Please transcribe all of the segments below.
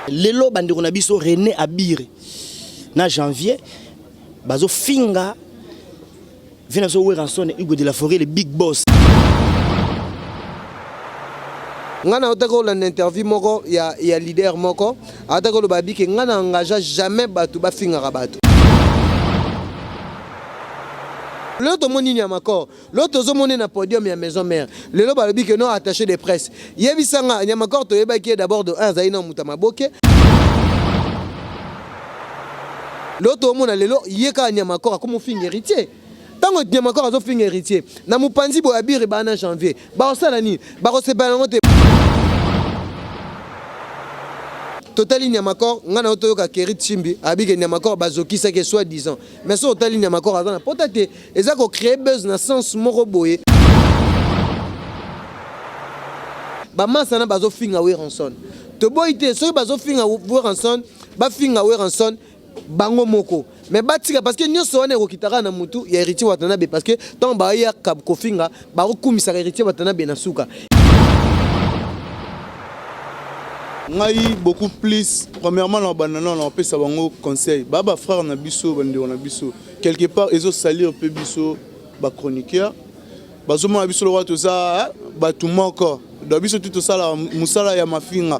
Lelo bandeko na biso René Abire na Janvier bazofinga vie na biso Werrason Hugo de la Forêt le big boss. Nga na otaki kolanda interview moko ya, ya leader moko ataki koloba bike nga na engagea jamais bato bafingaka bato. Lelo tomoni Niamakor, lelo tozomoni na podium ya maison mère, lelo balobi que non attaché de presse. Yebisa nga Niamakor toyebaki ye d'abord de 1 azali na moto ya maboke. Lelo tomona lelo ye kaka Niamakor akomi ofinga héritier. Tango Niamakor azofinga héritier na mopanzi boye abiri bana janvier bakosala nini? Bakosepela nango te. Totali Niamakor, nga na yo toyoka Kerry Tshimbi abi ke Niamakor bazokisaki ye soit disant. Mais soki otali Niamakor aza na pota te, eza ko creer buzz na sens moko boye. Ba masta na bazo finga Werrason. Toboyi te soki bazo finga Werrason, ba finga Werrason bango moko. Mais batika parce que nyoso wana ekokita kaka na mutu ya Heritier Watanabe parce que tango baya kofinga bakokumisaka Heritier Watanabe na suka. Ngai beaucoup plus premièrement na banda na napesa bango conseil ba ba frère na biso bandeko na biso quelque part ezo salir pe biso ba chroniqueur bazomona biso lokola toza bato moko donc biso tu tosala mosala ya mafinga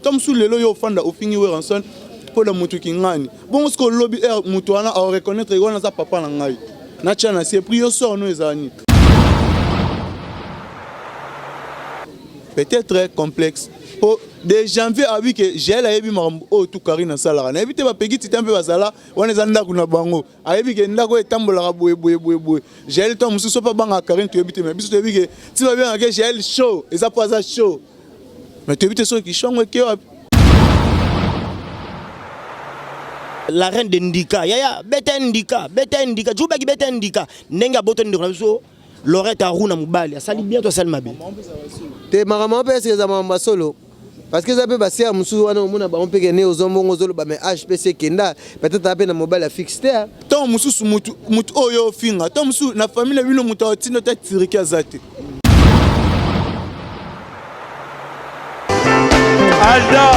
to mosusu lelo yo ofanda ofingi Werrason mpo na moto kingani bongo soki olobi heure moto wana aoreconnaitre wana aza papa na ngai natya na se puis yo sor no ezala nini peut-être complexe po de janvier abi ke jael ayebi makambo oyo tu karine asalaka nayebi te bapeki titan mpe bazala wana eza ndako na bango ayebi ke ndako oyo etambolaka boye boye boye boye jael to mosusu mpe abangaka karine toyebi te mais biso toyebi ke ti babengaka ke jael show eza mpo aza show mais toyebi te soki shongo eke wapi. La reine de Ndika yaya beta Ndika beta Ndika jubaki beta Ndika ndenge abotoli ndeko na biso Lorette Aruna mobali asali bien to asali mabe te makambo mpe eske eza makambo ya solo parce que eza mpe basere mosusu wana omona bango mpe kende ozwa mbongo ozoloba mais age mpe se ekenda peut-être aza mpe na mobali ya fixe te ntango mosusu mutu oyo ofinga ntango mosusu na famille na bino moto atinda ta tiriki aza te Alda.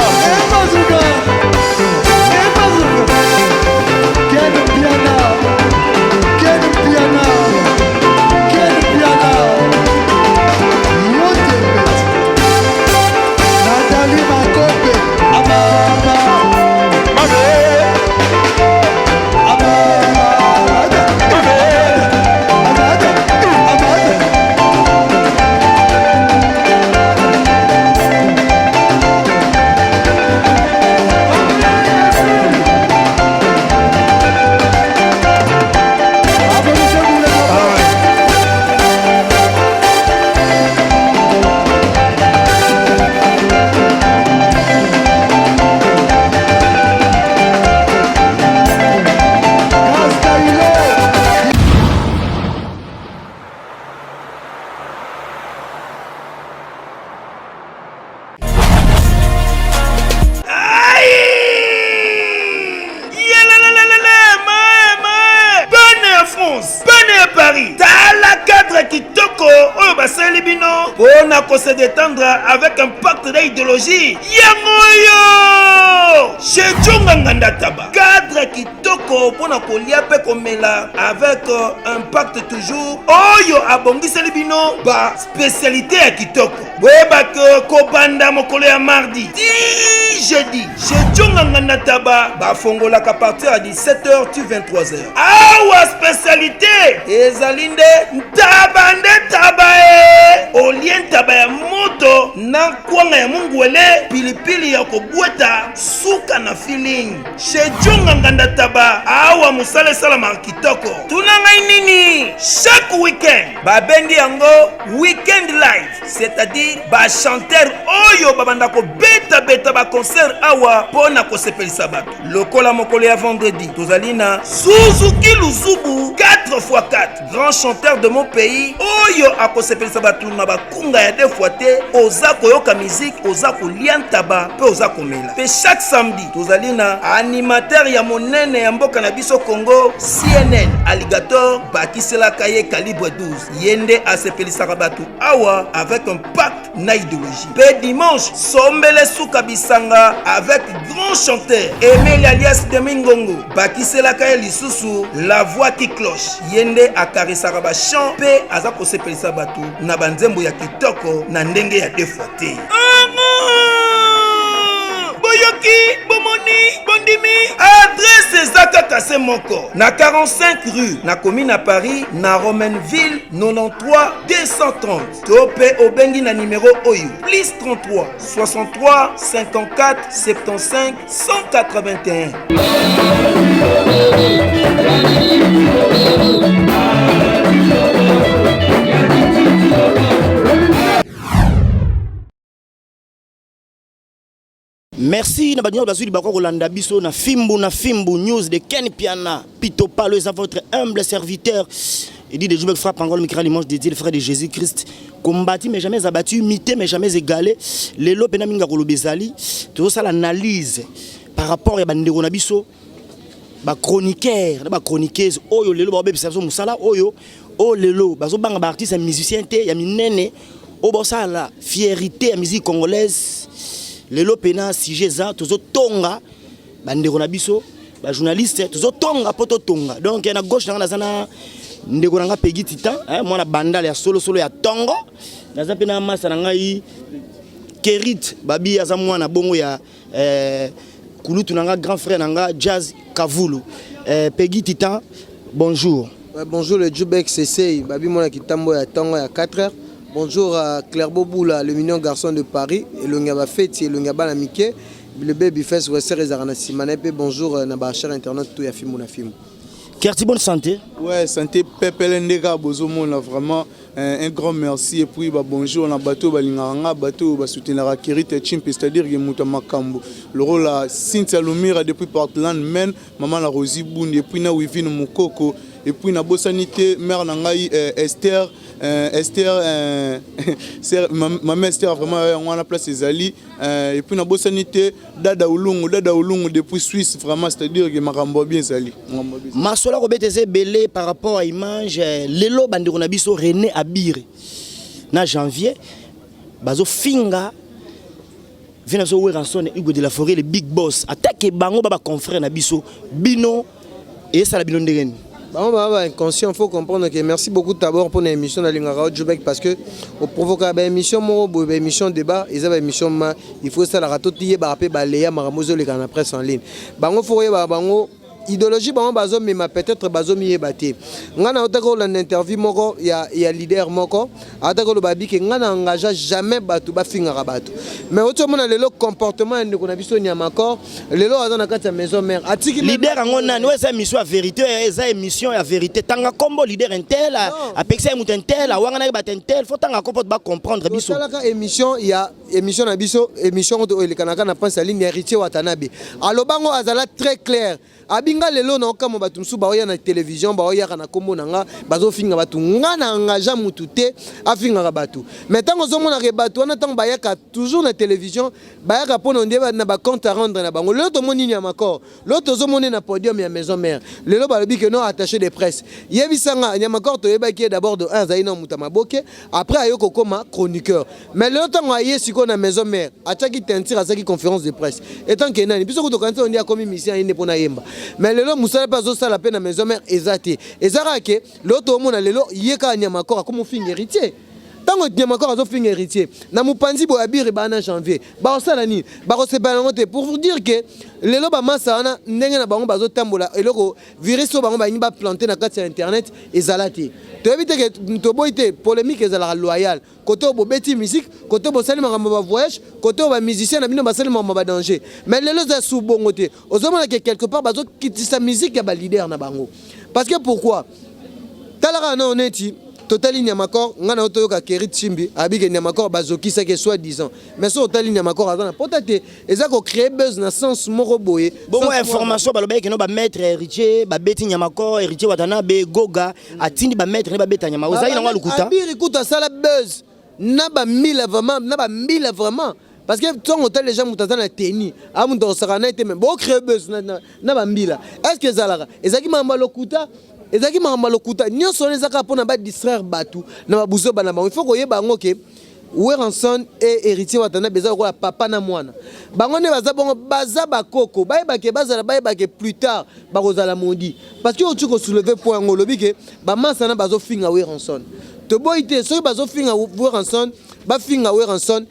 Bana ya France, bana ya Paris, tala cadre kitoko oyo basaleli bino mpo na ko se détendre avec impact na idéologie yango oyo chez Djonga Nganda Taba cadre kitoko mpo na kolia mpe komela avec euh, impact toujours oyo abongiseli bino ba spécialité ya kitoko boyeba ke kobanda mokolo ya mardi ti jeudi chez Djonga Nganda Taba bafongolaka partir ya 17h ti 23h awa spécialité ezali nde ntaba nde ntaba e olie ntaba ya moto na kwanga ya mungwele pilipili ya kobweta suka na feeling chez Djonga Nganda Taba awa mosala esalamaka kitoko tuna ngai nini chaque week-end babengi yango week-end live c'est-à-dire bachanteur oyo babanda kobetabeta baconcert awa mpo na kosepelisa bato lokola mokolo ya vendredi tozali na suzuki luzubu 4x4 grand chanteur de mon pays oyo akosepelisa bato na bakunga ya deux fois te oza koyoka miziki oza kolia ntaba mpe oza komela mpe chaque Chaque samedi tozali na animateur ya monene ya mboka na biso Congo, CNN Alligator, bakiselaka ye calibre 12. Ye nde asepelisaka bato awa avec impact na idéologie. Mpe dimanche, sombele suka bisanga avec grand chanteur Emeli alias Demingongo, bakiselaka ye lisusu la voix qui cloche. Ye nde akarisaka bachant mpe aza kosepelisa bato na banzembo ya kitoko na ndenge ya deux fois te. Boyoki, bomoni, bondimi, adresse eza kaka se moko na 45 rue na commune na Paris, na Romainville, 93 230, to mpe obengi na nimero oyo: plus 33 63 54 75 181. Merci na bato bazwi libako kolanda biso na Fimbu na Fimbu News de Ken Piana Pito Palo. Eza votre humble serviteur Edi de Jubek, frappe encore le micro dimanche dédié, le frère de Jésus-Christ, combattu mais jamais abattu, imité mais jamais égalé. Lelo pena minga koloba ezali, tozosala analyse par rapport ya bandeko na biso bachroniqueur na bachroniqueuse oyo lelo baobebisa biso mosala, oyo lelo bazobanga baartiste ya musicien te ya minene oyo baosala fierté ya musique congolaise. Lelo pena sujet eza tozotonga bandeko na biso bajournaliste, tozotonga mpo totonga. Donc na gauche na nga naza na ndeko na nga Pegi Titan, mwana Bandala ya solosolo ya ntongo. Naza mpe na masa na ngai Kerit Babi, aza mwana bongo ya kulutu na nga, grand frère na nga Jazz Kavulu. Pegi Titan, bonjour. Ouais, bonjour le Jubek CC, Babi mwana kitambo ya ntongo ya 4 heures. Bonjour à Clairbeau Boula, le mignon garçon de Paris, elongi ya bafeti, elongi ya bana mike, le baby face wester ezalaka na nsima na ye. Mpe bonjour na bachers internautes to ya Fimbu na Fimbu. Kerti, bonne santé. Ouais, santé pepele nde kaka bozomona. Vraiment un grand merci et puis ba bonjour na bato balingaka nga, bato basoutenaka Kerite Chimp, c'est-à-dire que moto ya makambo lokola Cynthia Lumira depuis Portland Maine, mama na Rosie Bundi, et puis na Wivine Mokoko, et puis nabosani te mère na ngai Esther, Esther, mama Esther, vraiment yango wana place ezali. Et puis nabosani te Dada Ulungu, Dada Ulungu depuis Suisse. Vraiment, c'est-à-dire que makambo ya bien ezali. Masolo akobeta eza ebele par rapport à image. Lelo bandeko na biso René Abire na Janvier bazofinga vi na biso Werrason Hugo de la Forêt, le big boss, atake bango ba baconfrère na biso. Bino esala bino ndenge nini? Bango baa ba inconscient. Faut comprendre que merci beaucoup d'abord pour l'émission nalingaka Jubek, parce que oprovoka baémission moko boye, baémission débat, eza baémission ma il faut esalaka to tiyebaka mpe baleya makambo ezoleka na presse en ligne. Bango faut koyebaka bango idéologie, bango bazomema, peut-être bazomiyeba te. Ngai na otaki kolanda interview moko ya leader moko, ataki koloba bike ngai na engagea jamais bato bafingaka bato, mais oti omona lelo comportement ya ndeko na biso Nyamakor. Lelo aza na kati ya maison mère, atiki Leader yango nani? Oyo eza émission ya vérité, eza émission ya vérité. Tanga kombo leader un tel apekisa ye moto un tel, awanganaki bato un tel. Faut tanga kombo, bacomprendre biso. Tosalaka émission ya émission na biso, émission oyo elekanaka na pense ya ligne ya Héritier Watanabe. Alobango azala très clair, abinga lelo na okamwa bato mosusu baoya na télévision, baoyaka na nkombo na nga, bazofinga bato. Nga na engagea mutu te afingaka bato, mais ntango ozomonaka bato wana, ntango bayaka toujours na télévision, bayaka mpona nde na bacompte à rendre na bango. Lelo tomoni Nyamakor, lelo tozomoni na podium ya maison mère, lelo balobi ke non, attaché de presse. Yebisanga, Nyamakor toyebaki ye d'abord de 1 azali na moto ya maboke, après aye kokóma chroniqueur, mais lelo ntango aye sikoyo na maison mère, atiaki teinture, azalaki conférence de presse etant ke nani? Biso kutokanisi ondi akomi musicien, aye nde mpona yemba, mais lelo mosala mpe azosala mpe na maison mère eza te. Eza kaka ke lelo toomona lelo ye kaka Nyamakor akomi ofinga Héritier. Ntango Nyamakor azofinga Héritier na mopanzi boye, Abiri baa na Janvier bakosala nini? Bakosepela yango te. Pour vous dire ke lelo bamasa wana, ndenge na bango bazotambola, eloko virus oyo bango balingi baplante na kati ya internet ezala te. Toyebi te ke toboyi te, polémique ezalaka loyale. Kote oyo bobeti musique, kote oyo bosali makambo ya bavoyage, kote oyo bamusicien na bino basali makambo ya badanger, mais lelo eza su bongo te. Ozomona ke quelque part bazokitisa musique ya baleader na bango. Parce que pourquoi? Talaka na neti totali Nyamakor, ngai na yo toyoka Keri Tshimbi abike Nyamakor bazokisaki soi disant, mais so otali Nyamakor aza na pota te, eza kocréer buzz na sens moko boye. Bongo information balobaki keno bamaître Héritier babeti Nyamakor, Héritier Watanabe Goga atindi bamaître ne babeta nyama, ozalaki nango alukuta. Abiri kutu asala buzz na bamila vraiment, na bambila vraiment. Parce que ntongo otali déjà moto aza na teni, a moto akosaka na ye te, mais bocrée buzz na bambila. Est ce que ezalaka? Ezalaki makambo ya lokuta, ezalaki makambo ya lokuta. Nyonso wana eza kaka mpona badistraire bato na babuzoba na bango. Il faut koyeba yango ke Werrason et Héritier Watanabe eza lokola papa na mwana. Bango nde baza bongo, baza bakoko. Bayebake bazala, bayebake plus tard bakozala maudit, parce que oti kosoulever point yango, olobi ke bamasa na bazofinga Werrason. Toboyi te, soki bazofinga Werrason, bafinga Werrason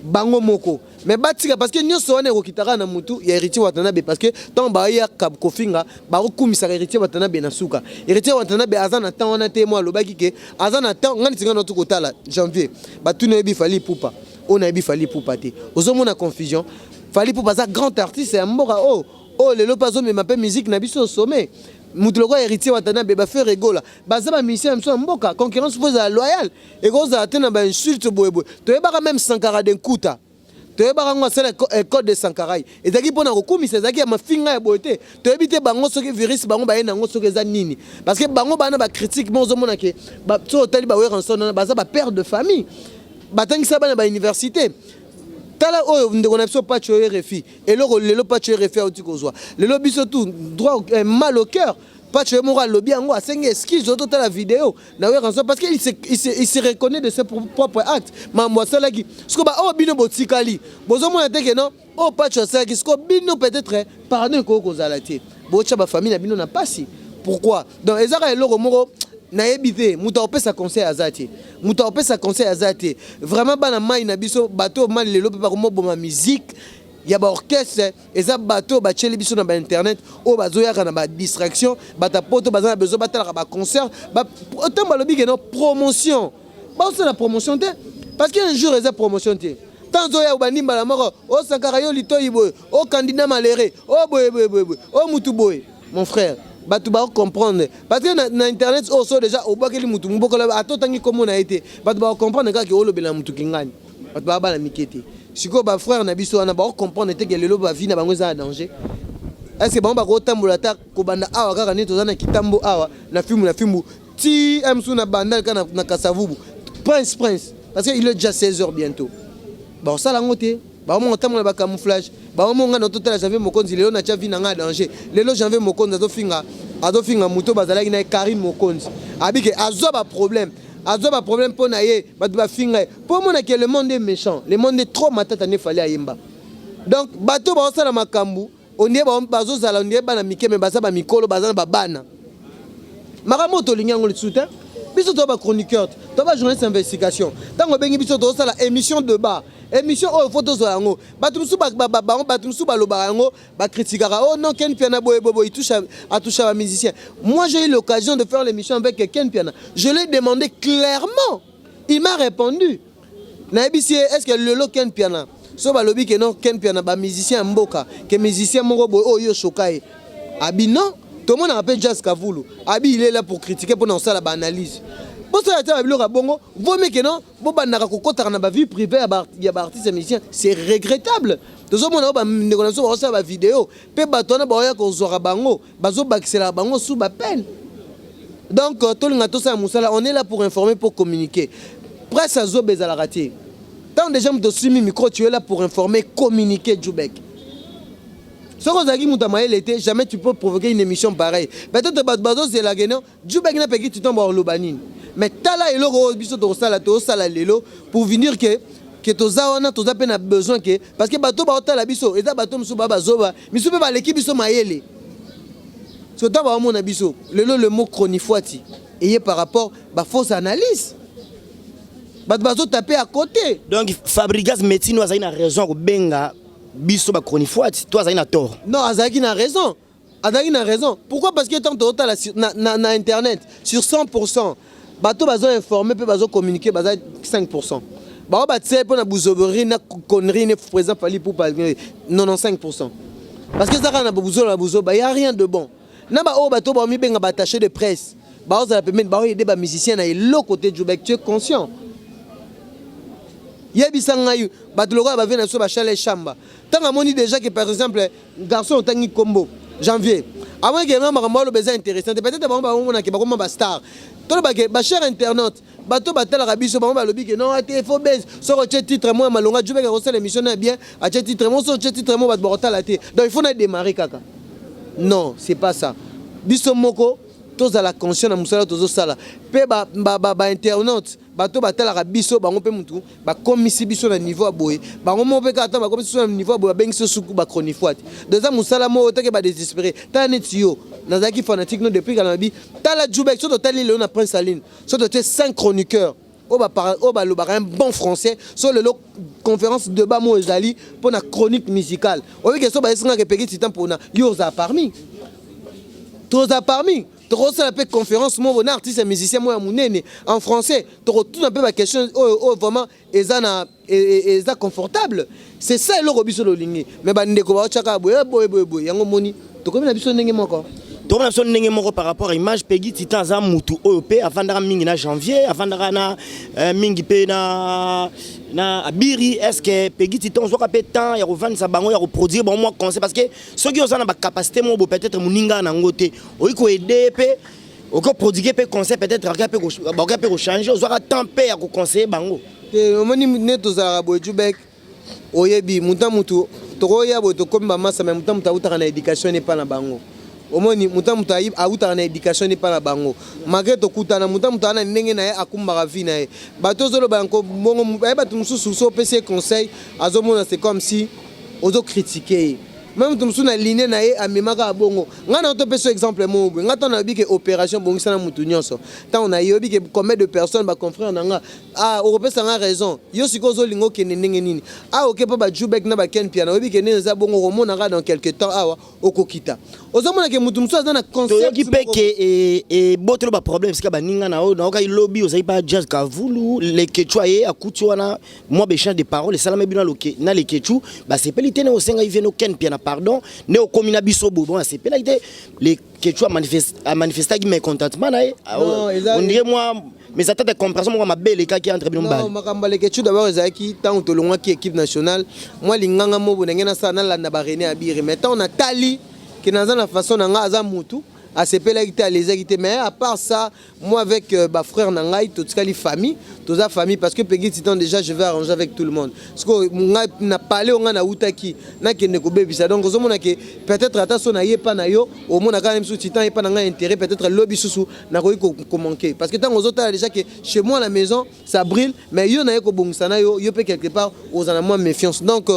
bango moko, mais batika, parce que nyonso wana ekokita kaka na mutu ya Héritier Watanabe. Parce que ntango bayaka kofinga, bakokumisaka Héritier Watanabe. Na suka, Héritier Watanabe aza na temps wana te. Mo alobaki ke aza na temps. Ngani tinga natu kotala janvier, batuni: oyebi Fally Ipupa? Oyo nayebi Fally Ipupa te. Ozomona confusion. Fally Ipupa aza grand artiste ya mboka oyo, oyo lelo mpe azomema mpe musique na biso sommet. Mutu lokola Héritier Watanabe, baFerre Gola, baza bamusicien na biso ya mboka. Concurrence fo ezala loyale, ekozala te na bainsulte boyeboye. Toyebaka même Sankara de Nkuta, toyebaka yango, asala école de Sankarai, ezalaki mpona kokumisa, ezalaki ya mafinga ya boye te. Toyebi te bango soki virus bango baye nango, soki eza nini, parce que bango bana bacritique mo ozomona ke soki otali baWerrason wana, baza bapère de famille, batangisa bana bauniversité. Tala oyo ndeko na biso Pacho oyo RFI, eloko lelo Pacho RFI auti kozwa lelo, biso tout droit mal au cœur. Pacho ye moko alobi yango, asengi excuse. Totala video na Werrason, parce que il se reconnaît de ses propres actes, mambo asalaki. Siko baoyo bino botikali, bozomona te ke non, oyo Pacho asalaki, siko bino peut-être pardon ekoki kozala te, botya bafamille na bino na pasi. Pourquoi? Donc ezaka eloko moko nayebi te. Moto akopesa conseil aza te, moto akopesa conseil aza te. Vraiment, bana mai na biso, bato mali lelo mpe bakomoboma musique ya baorchestre, eza bato oyo batieli biso na bainternet, oyo bazoyaka na badistraction. Bato poto baza na besoin batalaka baconcert. Ntango balobi ke no promotion, baosala promotion te, parce que un jour eza promotion te. Ntango ozoya, obandi mbala moko: osankaka yo litoi boye, o candidat malheureux, o boye boye boye boye, o mutu boye. Mon frère, bato bakocomprendre, parce que na internet oyo so déjà obwakeli mutu mbokola, ata otangi kombo na ye te, bato bakocomprendre kaka olobela mutu kingani. Bato baa bana mike te. Sikoyo bafrère na biso wana bakocomprendre te ke lelo bavie na bango eza na danger. Est ce que bango bakotambola ata kobanda awa kaka nini? Toza na kitambo awa na fimbu na fimbu ti msu na Bandal kaka na Kasavubu, prince prince, parce que il est déjà 16 heures bientôt. Bakosala yango te. Baomonga ntango na bacamouflage, baomonga na totala Janvier Mokonzi lelo natya vie na nga danger. Lelo Janvier Mokonzi azofinga, azofinga moto bazalaki na ye, Karine Mokonzi. Abike azwa baproblème, azwa baproblème mpo na ye, bato bafinga ye mpo omonake le monde est méchant, le monde est trop matata. Nde Fally ayemba. Donc bato baosala makambo ondie bazozala ondie bana mike, me baza bamikolo, baza na babana. Makambo oyo tolingi yango lisusu te. Biso toza bachroniqueur, to bajournaliste investigation. Ntango obengi biso, tozosala émission débat. Émission oyo fo tozwa yango. Bato mosusu, bango bato mosusu balobaka yango, bacritiquaka: oh non, Ken Piana boye boye, il touche, atouche bamusicien. Moi, j'ai eu l'occasion de faire l'émission avec Ken Piana. Je l'ai demandé clairement, il m'a répondu. Nayebisi ye: est ce que lelo Ken Piana, so balobi ke non, Ken Piana, bamusicien ya mboka, ke musicien moko boye oyo osoka ye? Abi non. Tomonaka mpe Jazz Kavulu, abi il est là pour critiquer, mpona kosala baanalyse. Bosala te babiloko ya bongo. Vomi ke non, bobandaka kokɔtaka na bavie privée ya baartiste ya musicien. C'est regrettable. Tozomona oyo bandeko na biso bakosala bavideo mpe bato wana baoya kozwaka bango, bazobakiselaka bango sous bapeine. Donc tolinga tosala mosala. On est là pour informer, pour communiquer. Presse azoba ezalaka te. Tant déjà moto osimi micro, tu es là pour informer, communiquer. Jubek, soki ozalaki moto ya mayele te, jamais tu peux provoquer une émission pareille. Peut-être bato bazozelaka no Jubek na peki titombo oloba nini. Mais tala eloko oyo biso tokosala, tozosala lelo pour venir ke toza wana, toza mpe na besoin ke, parce que bato baotala biso eza bato mosusu baa bazoba, misu mpe baleki biso mayele. So ntango baomona biso lelo, le mot chronifuati eye par rapport bafausse analyse, bato bazotape à côté. Donc Fabregas Metino azali na raison ya kobenga biso bachronifuati to azali na tort? Non, azalaki na raison, azalaki na raison. Pourquoi? Parce que tant tozotala na internet, sur 100, bato bazoinforme mpe bazocommuniquer baza 5. Bao batie mpo na buzoberi na connerie ne président Fally Ipupa 95, parce que eza kaka na buzola na buzoba, y a rien de bon. Na baoyo bato baomibenga baattaché de presse, baozala pembeni, baoyede bamusicien na eloko te. Jubek, tu es conscient? Yebisa ngai, bato lokola bavie na biso, bachale chamba, ntango amoni déjà que par exemple garçon otangi kombo Janvier, amoni ke ma makambo aloba eza intéressant te, peut-être bango baomonake bakoma bastar. Toloba ke bachers internautes, bato batalaka biso, bango balobi ke non, ate faut base. Soki otie titre mo ya malonga, Jubek akosala émission na bien, atie titre mo. Soki otie titre mo, bato bakotala te. Donc il faut na démarrer kaka. Non, c'est pas ça. Biso moko tozala conscient na mosala tozosala. Mpe bainternaute, bato batalaka biso, bango mpe mutu bakomisi biso na niveau ya boye. Bango moko mpe kaka ntango bakomisi biso na niveau ya boye, babengisi biso suku bachronifoite. Donc eza mosala moko teke badésespéré. Tala neti yo, nazalaki fanatique no depuis kala. Nabi tala Jubek, so totali lelo na Prince Aline, so totie 5 chroniqueurs oyo balobaka un bon français, so lelo conférence débat moko ezali mpo na chronique musicale, oyebi ke so bayesingaka epeki titan mpona yo, ozala parmi, toza parmi. Tokosala mpe conférence moko na artiste ya musicien moko ya monene en français, tokotuna mpe baquestion oyo vraiment eza na eza confortable. C'est ça eloko biso lolingi. Mais bandeko baotyaka boye boye boye boye, yango moni tokomi na biso ndenge moko. Tokomona biso ndenge moko par rapport à image. Pegi Titan aza mutu oyo mpe avandaka mingi na Janvier, avandaka na mingi mpe na Abiri. Est ce que Pegi Titan ozwaka mpe temps ya kovandisa bango, ya koproduire bango mwa conseil? Parce que soki oza na bacapacité moko bo, peut-être moninga nango te, oyi koaider mpe, okoproduire mpe conseil, peut-être bakoki mpe kochanger. Ozwaka temps mpe ya koconseiller bango? Te, omoni nde tozalaka boye, Jubek. Oyebi, mutu mutu tokoya boye, tokomi bamasa, me mutu mutu awutaka na éducation epa na bango. Omoni, mutu mutu awutaka na éducation epa na bango. Malgré tokutana, mutu mutu aza na ndenge na ye, akumbaka vie na ye. Bato ozoloba yango bongo, baye bato mosusu, so opesi ye conseil, azomona c'est comme si ozocritiquer ye. Même moto mosusu na ligne na ye amemaka bongo. Ngai na topesa exemple moko boye. Ngai ntango nayebi ke opération bongisa na motu nyonso, ntango nayebi ke combien de personnes, baconfrère na nga, ah, okopesa nga raison. Yo sikoyo ozolinga okende ndenge nini? Ah, oke mpo bajubek na baken Piana, oyebi ke ndenge eza bongo, okomonaka dans quelque temps awa okokita, ozomona ke motu mosusu aza na Toyoki mpe ke ebotelo baproblème esika baninga na oyo naokaki lobi ozali pa Jazz Kavulu, Lekechu aye akuti wana mwa baéchange de parole esalama bino na Lekechu. Basepeli te. Nde osengaki vie no Ken Piana pardon, nde okomi na biso boye. Bon, asepelaki te. Lekechu amanifestaki mécontentement na ye. On dirait mwa mais ata te compréhension moko mabe elekaki entre bino mibale. Makambo ya Lekechu d'abord ezalaki ntango tolongwaki équipe nationale, mwa linganga mo boye ndenge nasala, nalanda barene Abiri. Mais ntango natali ke naza na façon na nga, aza mutu asepelaki te, alezaki te. Mais à part ça, moi avec bafrère na ngai, totikali famille, toza famille. Parce que Pegi Titan, déjà je vais arranger avec tout le monde, parce que ngai na pale oyo ngai nautaki, nakende kobebisa. Donc ozomona ke peut-être ata so naye pa na yo, omona kaka misu Titan ye pa na ngai intérêt, peut-être lobi susu nakoki komanquer. Parce que ntango ozotala déjà ke chez moi à la maison ça brûle, mais yo naye kobongisa na yo, yo mpe quelque part oza na mwa méfiance. Donc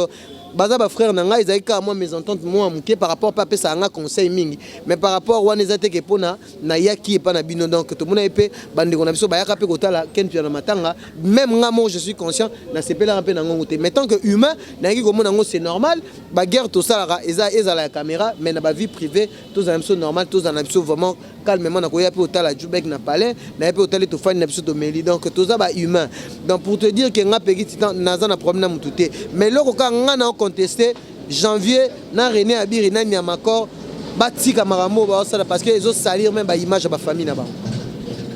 baza bafrère na ngai, ezalaki kaka mwa mésentente mwa moke par rapport mpe apesaka nga conseil mingi. Mais par rapport wana eza teke mpona nayaki epa na bino. Donc tomona ye mpe bandeko na biso bayaka mpe kotala Ken Pia na matanga. Même nga moko, je suis conscient, nasepelaka mpe na ngongo te. Mais tant que humain, nayaki komona yango, c'est normal. Baguerre tosalaka eza ezala ya caméra, mais na bavie privée tozala na biso normal, tozala na biso vraiment calmement. Nakoya mpe otala Jubek na palais, naye mpe otali, tofandi na biso, tomeli. Donc toza bahumain. Donc pour te dire ke nga Pegi Titan naza na problème na motu te. Mais eloko kaka nga na contester Janvier na René Abiri na Nyamakor, batika makambo oyo baosala, parce que ezosalir même baimage ya bafamille na bango.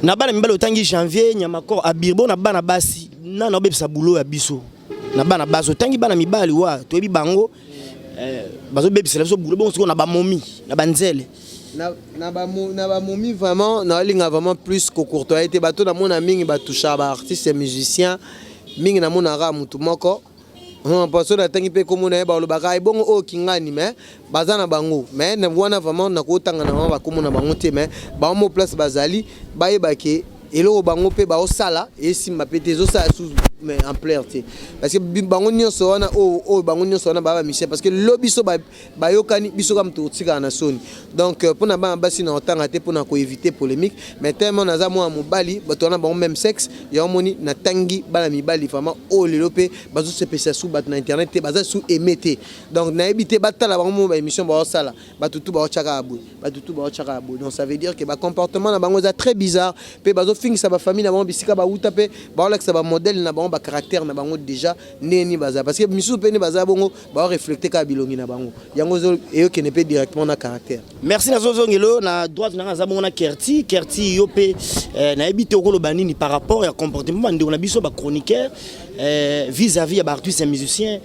Na bana mibali otangi Janvier, Nyamakor, Abiri. Bo na bana basi, nana obebisa bulo ya biso na bana basi? Otangi bana mibali wa, toyebi bango bazobebisela biso bulo. Bongo sikoyo na bamomi na banzele? Na bamomi, vraiment naolinga vraiment plus kocourtoyer te. Bato namona mingi batouchaka baartiste ya musicien mingi, namonaka motu moko mposo natangi mpe komona ye, balobaka ebongo oyo kingani. Mais baza na bango, mais wana vraiment nakotanga na bango bakomona na bango te. Mais bango mo place bazali, bayeba ke eloko bango mpe baosala esimba mpe te, ezosala sous mais ampleur te. Parce que bango nyonso wana oyo bango nyonso wana baa bamusicien, parce que lo biso bayokani biso kaka moto otikala na soni. Donc mpona bana basi na otanga te mpona koéviter polémique. Mais tellement naza mwana mobali, bato wana bango même sexe, yango moni natangi bana mibali vraiment oyo lelo mpe bazosepesa su bato na internet te, baza su aimé te. Donc nayebi te, batala bango mo baémission baosala, bato tu baotyaka ya boye, bato tu baotyaka ya boye. Donc ça veut dire que bacomportement na bango eza très bizarre, mpe bazofingisa bafamille na bango bisika bauta, mpe baolakisa bamodèle na bango, bacaractère na bango déjà ndenge nini baza. Parce que misusu mpe nde baza bongo, baoreflecte kaka bilongi na bango, yango eyokende mpe directement na caractère. Merci. Nazozongelo na droite nanga, aza bongo na Kerti. Kerti, yo mpe nayebi te okoloba nini par rapport ya comportement bandeko na biso bachroniqueur vis-à-vis ya baartiste ya musicien,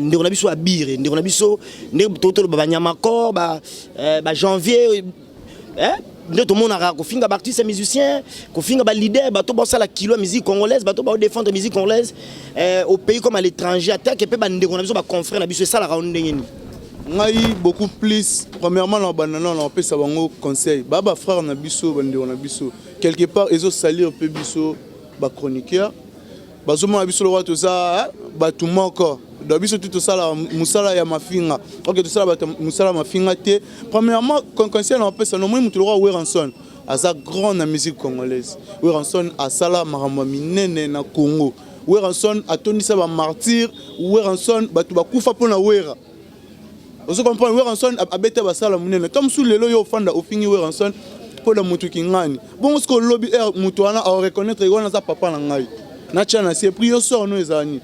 ndeko na biso Abire, ndeko na biso ndenge toloba, Banyamakor, bajanvier. Nde tomonaka kofinga baartiste musicien, kofinga baleader, bato basala kilo ya musique congolaise, bato baodéfendre musique congolaise au pays comme à l'étranger, atake mpe bandeko na biso, baconfrère na biso, esalaka o ndenge nini? Ngai beaucoup plus, premièrement, na banda na opesa bango conseil. Baa bafrère na biso, bandeko na biso, quelque part ezosalir mpe biso bachroniqueur. Bazomona biso lokola toza bato moko. Donc biso tu tosala mosala ya mafinga. Ok, tosala bato mosala ya mafinga te. Premièrement, conseil na opesa, nomoni moto lokola Werrason aza grand na musique congolaise. Werrason asala makambo ya minene na Congo. Werrason atondisa bamartyr. Werrason, bato bakufa mpona Wera. Ozo comprendre? Werrason abeta basala monene. To mosusu lelo yo ofanda, ofingi Werrason mpona motu kingani bongo. Soki olobi ere motu wana aoreconnaître wana aza papa na ngai, natya na se puis yo sort no ezala nini?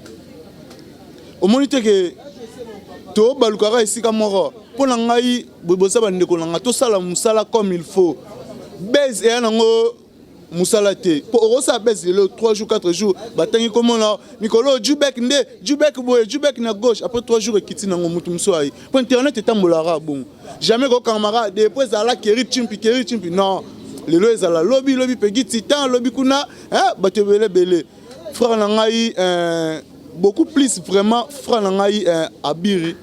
Omoni te ke tobalukaka esika moko. Mpo na ngai, boza bandeko na ngai, tosala mosala comme il faut. Base eya nango mosala te, mpo okosala base lelo, 3 jours, 4 jours, batangi komona mikolo Jubek nde Jubek boye, Jubek na gauche. Après 3 jours ekiti nango, motu mosusu ayi, mpo internet etambolaka bongo. Jamais kokangamaka depuis ezala Keri Chimpi, Keri Chimpi. Non, lelo ezala lobi, lobi Pegi Titan, lobi kuna bato ebele ebele. Frère na ngai, beaucoup plus vraiment, frère na ngai Abiri,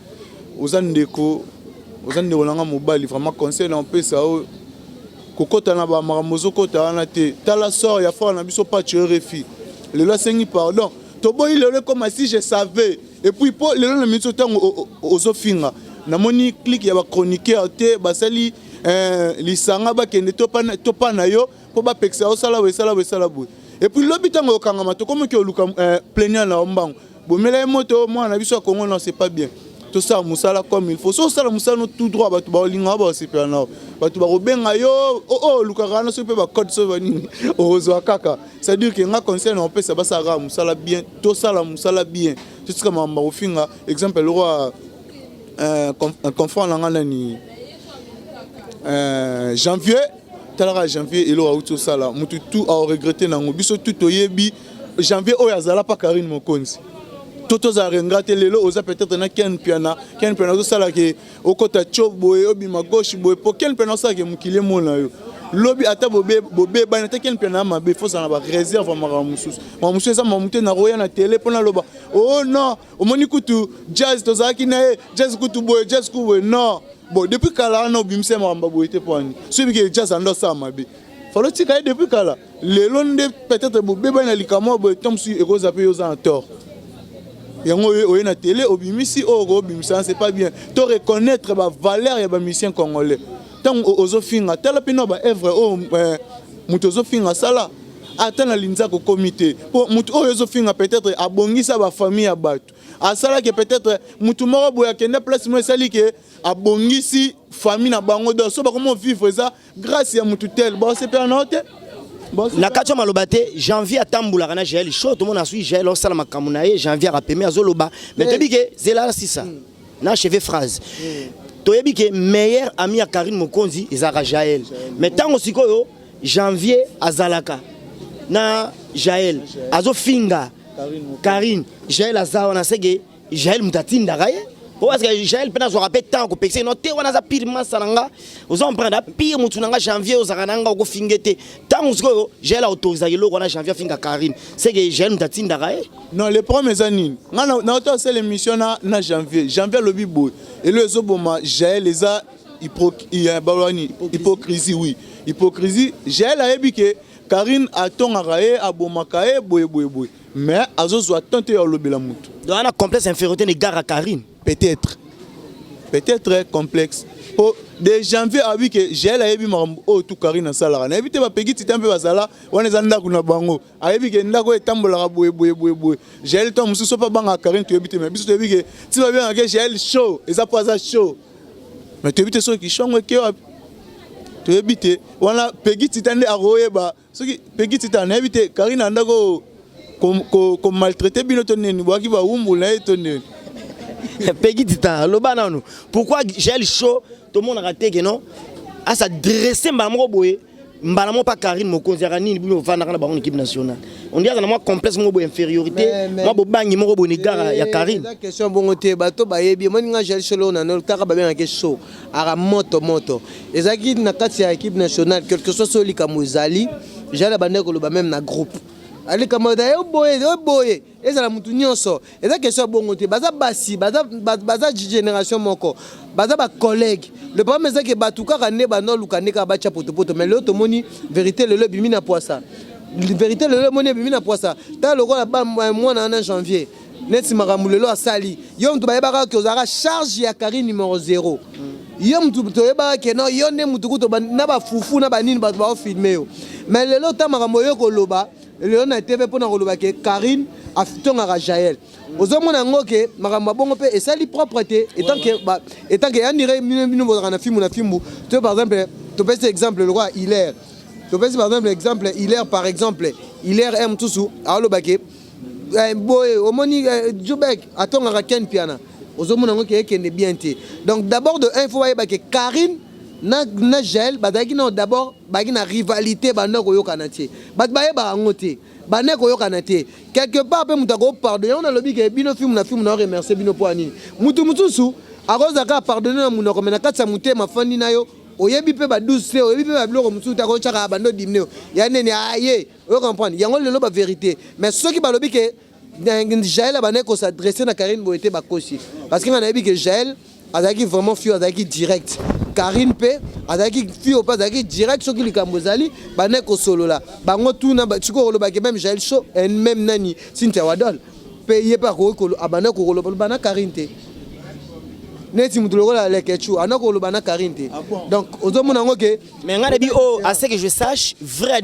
oza ndeko, oza ndeko na ngai mobali. Vraiment, conseil na opesa oyo, kokɔta na bamakambo ozokɔta wana te. Tala sort ya frère na biso Pacho RFI. Lelo asengi pardon, toboyi lelo ekoma "si je savais". Et puis mpo lelo na miniti ntango ozofinga, namoni clique ya bachroniqueur te basali lisanga, bakende topa na yo mpo bapekisa osala boye, esala boye, esala boye. Et puis lobi ntango okangama, tokomoki oluka plaignant na yo mbango, bomela ye moto mwana na biso ya Congo. Non, c'est pas bien. Tosala mosala comme il faut. So osala mosala no tout droit, bato baolinga, baosepela na yo, bato bakobenga yo oyo olukaka wana. Soki mpe bacode, soki banini, okozwa kaka. C'est à dire ke nga conseil na opesa, basalaka mosala bien, tosala mosala bien, totika makambo bakofinga. Exemple, eloko confrère na nga nani, Janvier. Talaka Janvier, eloko auti osala, motu tu aoregretter nango. Biso tu toyebi Janvier oyo azala pa Karine Mokonzi. To tozala renga te. Lelo oza peut-être na Ken Piana. Ken Piana ozosalaka, okota tio boye, obima gauche boye, po Ken Piana osalaka mokili emona yo. Lobi ata bobebani, ata Ken Piana ya mabe, fo ozala na baréserve ya makambo mosusu. Makambo mosusu eza makambo te nakoya na tele mpo naloba. Oh non, omoni kutu Jazz, tozalaki na ye, Jazz kutu boye, Jazz kutu boye. Non, bon, depuis kala wana obimisa makambo boye te. Mpo ani soki ke Jazz ando asala mabe, falo tika ye depuis kala. Lelo nde peut-être bobebani na likambo boye, to mosusu ekozala mpe yo oza na tort yango oye na télé, obimisi oyo okobimisa. C'est pas bien. To reconnaître bavaleur ya bamusicien congolais. Ntango ozofinga, tala mpena baœuvre oyo moto ozofinga asala. Ata na linzaka okomi te, mpo motu oyo ozofinga peut-être abongisa bafamille ya bato, asalaki peut-être motu moko boye, akende place moko, esali ke abongisi famille na bango. Donc so bakomi vivre, eza grâce ya motu tel. Baosepela na yo te. Na kati ya maloba te, Janvier atambolaka na Jael Show. Tomona asui Jael osala makambo na ye, Janvier akapeme azoloba. Mais toyebi ke, zela sisa na achevé phrase, toyebi ke meilleur ami ya Karine Mokonzi ezalaka Jael. Mais ntango sikoyo Janvier azalaka na Jael, azofinga Karine, Jael aza wana, seke Jael moto atindaka ye po, parce que Jael mpe nazwaka mpe temps kopekisa no te. Wana aza pire masa na nga, oza comprendre, pire motu na nga. Janvier ozalaka na nga, okofinge te. Ntango sikoyo Jael autorisaka eloko wana, Janvier afinga Karine, seke Jael moto atindaka ye. Non, le problème eza nini? Nga nauta osala émission na Janvier. Janvier alobi boye, elo ezoboma Jael eza balwani hypocrisie. Oui, hypocrisie. Jael ayebi ke Karine atongaka ye, abomaka ye boye boye boye, mais azozwa temps te ya olobela motu. Donc wana complexe infériorité na égard à Karine. Peut-être, peut-être complexe, po de Janvier abi ke Jael ayebi makambo oyo tu Karine asalaka. Nayebi te bapeki tita mpe bazala wana, eza ndako na bango, ayebi ke ndako oyo etambolaka boye boye boye boye. Jael to mosusu mpe abangaka Karine, toyebi te. Mais biso toyebi ke ti babengaka ke Jael Show, eza mpo aza show. Mais toyebi te soki shongo eke wapi, toyebi te. Wana Pegi Tita nde akoyeba. Soki Pegi Tita, nayebi te Karine andako komaltraiter bino to nini, bwaki bawumbu na ye to nini. Pegi Titan, aloba nanu pourquoi Jael Show tomonaka te ke non, asadresse mbala moko boye. Mbala moko pa Karine Mokonzi aka nini bino ovandaka na bango na équipe nationale. On dirait na mwa complexe moko boye, infériorité, mwa bobangi moko boye na ya Karine. Eza question bongo te. Bato bayebi, omoni nga Jael Solo na no kaka babengaki so aka moto moto ezalaki na kati ya équipe nationale. Quelque soit so likambo ezali, Jael abandaki koloba même na groupe, likambo yo boye, yo boye, ezala mutu nyonso. Eza question ya bongo te. Baza basi, baza génération moko, baza bacollègue. Le problème eza ke bato kaka nde bandoluka nde kaka batya potopoto. Mais lelo tomoni vérité, lelo ebimi na poisa. Vérité lelo emoni ebimi na poisa. Tala lokola mwana wana Janvier, neti makambo lelo asali. Yo moto bayebaka ke ozalaka charge ya Karine numéro 0. Yo mutu toyebaka ke no, yo nde mutu kutu na bafufu na banini, bato baofilme yo. Mais lelo ta makambo oyo koloba lelo na TV mpona koloba ke Karine atongaka Jael, ozomona yango ke makambo ya bongo mpe esali propre te. Etant que yandire bino bozalaka na fimbu na fimbu to, par exemple topesi exemple lokola Hilaire, topesi par exemple exemple Hilaire, par exemple Hilaire m mosusu aoloba ke boye omoni Jubek atongaka Ken Piana, ozomona yango ke ekende bien te. Donc d'abord de un, il faut bayeba ke Karine na Jael bazalaki nano d'abord bazalaki na rivalité, banda koyokana te. Bato bayebaka yango te, banda koyokana te. Quelque part mpe moto akopardonne yango. Nalobi ke bino filme na filme, na remercie bino mpo ya nini. Motu mosusu akozala kaka pardonne na monoko, me na kati ya motema afandi na yo, oyebi mpe badouce te, oyebi mpe babiloko mosusu te, akotyaka bando dimne ya nini aye oyo comprendre yango lelo bavérité. Mais soki balobi ke Jael abandaki kos'adresse na Karine boye te, bakosi, parce que nga nayebi ke Jael azalaki vraiment fio, azalaki direct. Karine mpe azalaki fio mpe azalaki direct. Soki likambo ezali, bandaki kosolola bango tuna. Sikoyo kolobaki même Jael Show, même nani, Cynthia Wadol mpe ye mpe akoki abandaki kokoloba na Karine te, neti motu lokola Lekechu anda koloba na Karine te. Donc ozomona yango ke Mais nga nayebi oyo, à ce que je sache, vrai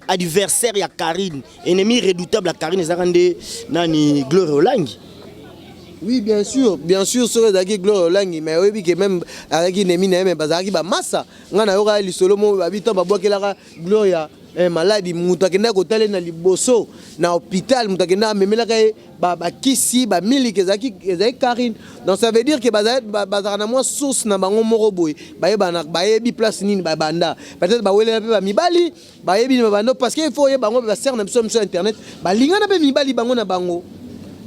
adversaire ya Karine, ennemi redoutable ya Karine, ezalaka nde nani? Gloire Olangi. Oui, bien sûr, bien sûr. Soki ezalaki Gloire Olangi, mais oyebi ke même azalaki ennemi na ye, mais bazalaki bamasa. Ngai nayokaka lisolo mo babi ntango babwakelaka Gloria maladi, moto akendaki kotala ye na liboso na hôpital, moto akendaki amemelaka ye bakisi, bamiliki, ezalaki Karine. Donc ça veut dire ke bazalaka na mwa source na bango moko boye, bayebana, bayebi place nini babanda. Peut-être bawelela mpe bamibali, bayebi nini babanda, parce que il faut oyeba bango basere na biso miso internet, balingana mpe mibali bango na bango.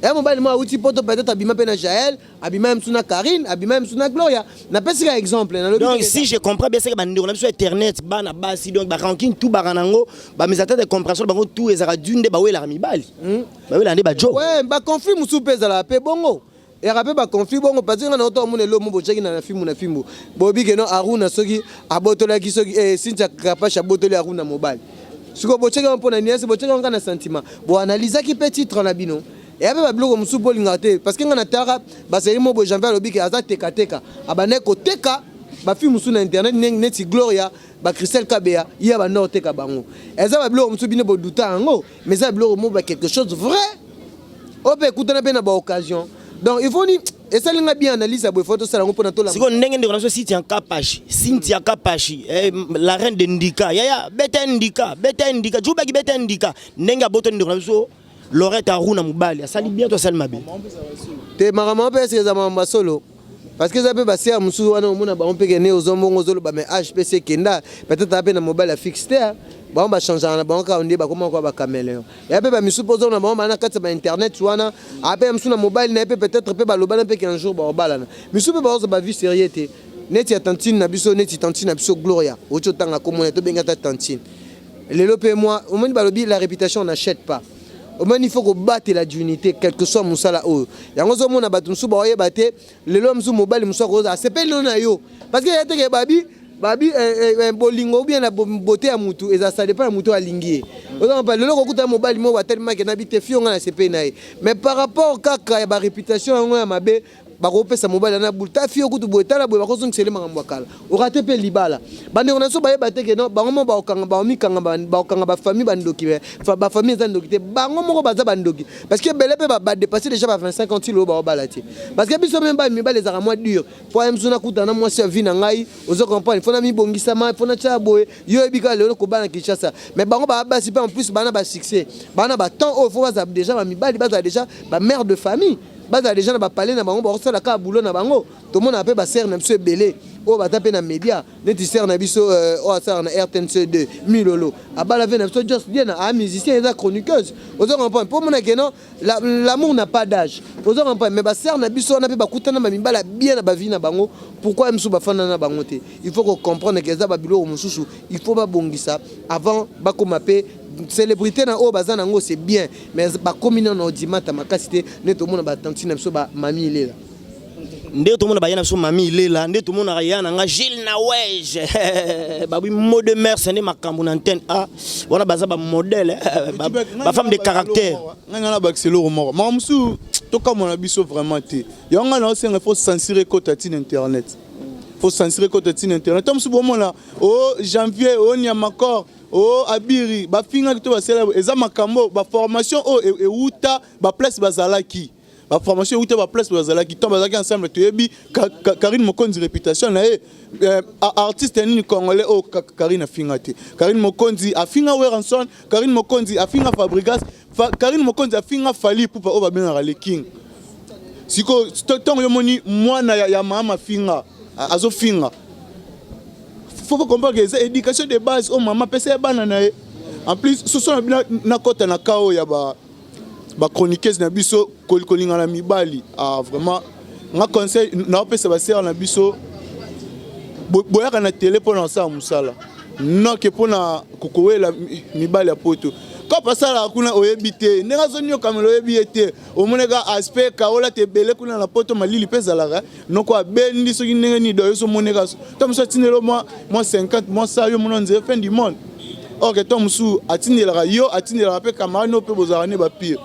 Ya mobali moko awuti poto, peut-être abima mpe na Jael, abima ye mosusu na Karine, abima ye mosusu na Gloria. Napesi ka exemple, nalobi. Donc si je comprends bien, c'est que bandeko na biso internet, bana basi, donc barancune tout baka nango, bamésentente de compréhension bango tout ezalaka du nde bawelaka mibali, bawelaka nde bajo. Ouais, baconflit mosusu mpe ezalaka mpe bongo, eyaka mpe baconflit bongo, parce que nga na oto omona elo mo botiaki na fimbu na fimbu, boyebi ke no Aruna soki abotolaki, soki Cynthia Kapache abotoli Aruna mobali. Sikoyo botiaki yango mpo na niese, botiaki yango kaka na sentiment, boanalizaki mpe titre na bino. Eya mpe babiloko mosusu mpo olingaka te, parce que nga na tara baseri mo boye, Janvier alobi ke aza tekateka, abandaki koteka bafilme mosusu na internet neti Gloria, bachristelle Kabeya, ye abanda koteka bango. Eza babiloko mosusu bino boduta yango, mais eza biloko mo ba quelque chose vrai oyo mpe ekutana mpe na baoccasion. Donc il faut ni esali nga bien analyse ya boye, faut tosala yango mpona tolanda. Sikoyo ndenge ndeko na biso Cynthia Kapashi, Cynthia Kapashi, la reine de ndika, yaya beta ndika, beta ndika jubaki, beta ndika, ndenge abotoli ndeko na biso Lorette Aruna mobali, asali bien to asali mabe? Te, makambo mpe eseke eza makambo ya solo, parce que eza mpe basere mosusu wana omona bango mpe kende ozwa mbongo, ozoloba, mais age mpe se ekenda, peut-être aza mpe na mobali afixe te. Bango bachangeaka na bango kaka nde bakoma kwa bacaméléon. Ya mpe bamisusu mpo ozomona bango baa na kati ya bainternet wana, ape ya mosusu na mobali na ye mpe peut-être mpe balobana mpe ke un jour baobalana. Misusu mpe bazozwa bavie sérieux te, neti ya tantine na biso, neti tantine na biso Gloria oti otanga komona, tobengi ata tantine lelo mpe moi omoni balobi la réputation n'achète pas. Omoni, il faut kobatela dignité quel que soit mosala oyo. Yango ozomona bato mosusu baoyeba te. Lelo mosusu mobali mosusu akozala asepeli no na yo, parce que ya teke babi bolingo ou bien na beauté ya mutu eza, ça dépend ya mutu oyo alingi ye. Ozompa lelo kokuta mobali moko atelemaki na bi te fio nga na sepeli na ye, mais par rapport kaka ya baréputation yango ya mabe, bakopesa mobali ana bulu ta fio kutu boye, tala boye, bakozongisele makambo ya kala, orate mpe libala. Bandeko na biso bayeba te ke no bango moko bakokanga, baomikanga, bakokanga bafamille bandoki. Bafamille eza ndoki te, bango moko baza bandoki, parce que ebele mpe badépasse déjà ba 25 ans ti lelo baobala te, parce que biso mpe mibali ezalaka mwa dur po aye mosu nakutana na mwasi ya vie na ngai. Ozo comprendre, faut na mibongisama, faut natia boye. Yo oyebi kaka lelo kobala na Kinshasa, mais bango baa basi mpe en plus bana basuccès, bana batemps oyo faut bazala déjà bamibali, bazala déjà bamère de famille, bazala déjà na bapale na bango, bakosala kaka boulot na bango. Tomona mpe basere na biso ebele Oyo baza mpe na média, neti sœur na biso oyo asalaka na RTNC 2, Milolo, abala ve na biso Jos Diena, a musicien, eza chroniqueuse. Ozo comprendre? Mpo omona ke non, l'amour n'a pas d'âge. Ozo comprendre? Mais basœur na biso wana mpe bakutana bamibala bien na bavie na bango. Pourquoi mosusu bafanda na bango te? Il faut kocomprendre ke eza babiloko mosusu, il faut babongisa avant bakóma mpe célébrité na oyo baza nango. C'est bien, mais bakomi nano odimata makasi te, nde tomona batantine na biso, bamami Ilela. Nde tomona baya na biso mami Ilela, nde tomonaka ya na nga Gilles Nawej, babi mot de mers, nde makambo na antenne a wana baza bamodèle, bafemme de caractère. Ngai nga na bakisa eloko moko, makambo mosusu tokamona biso vraiment te. Yango ngai naosenga, faut censure ekota ntina internet, faut censure ekota ntina internet. To mosusu bomona o Janvier, o Niamakor, o Abiri, bafingaki to basala, eza makambo baformation oyo ewuta baplace bazalaki, baformation euta baplace bazalaki ntango bazalaki ensemble. Toyebi Karine Mokonzi, réputation na ye, artiste nini congolais oyo Karine afinga te? Karine Mokonzi afinga Werrason, Karine Mokonzi afinga Fabregas, Karine Mokonzi afinga Fally Ipupa oyo babengaka le King. Sikoyo ntango yo moni mwana ya mama afinga, azofinga, faut comprendre que eza éducation de base oyo mama apesa ye bana na ye. En plus, soso na bino nakɔta na ka oyo ya ba bachroniqueuse na biso, kolinga na mibali. Ah, vraiment, nga conseil naopesa basœur na biso: boyaka na télé mpona kosala mosala, noke mpona kokowela mibali ya poto. Kope asalaka kuna, oyebi te ndenge azoniokamela, oyebi ye te. Omoneka aspect kaola te, ebele kuna na poto malili mpe ezalaka noko abendi soki ndenge nini. Do yo ozomoneka to mosusu atindeli mwa 50, mwa sa yo mona nzela fin du monde. Or ke to mosusu atindelaka yo, atindelaka mpe camarade no mpe bozalaka ne bapire.